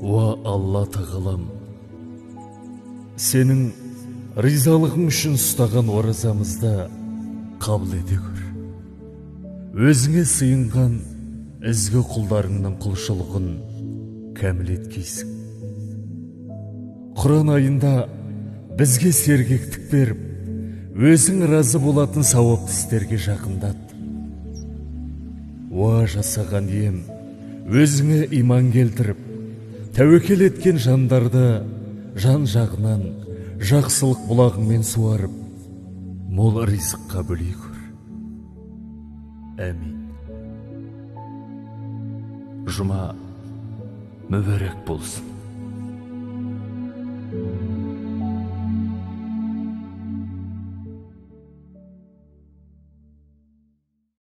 Уа Алла Тағалам, сенің ризалығың үшін ұстаған оразамызды қабыл ете көр. Өзіңе сыйынған ізгі құлдарыңның құлшылығын кәміл еткейсің. Құран айында бізге сергектік беріп, өзің разы болатын сауапты істерге жақындат. Уа жасаған ем, өзіңе иман келтіріп, тәуекел еткен жандарды жан жағынан жақсылық бұлағыңмен суарып, мол ризыққа бөлей көр. Әмин. Жұма мүбәрәк болсын.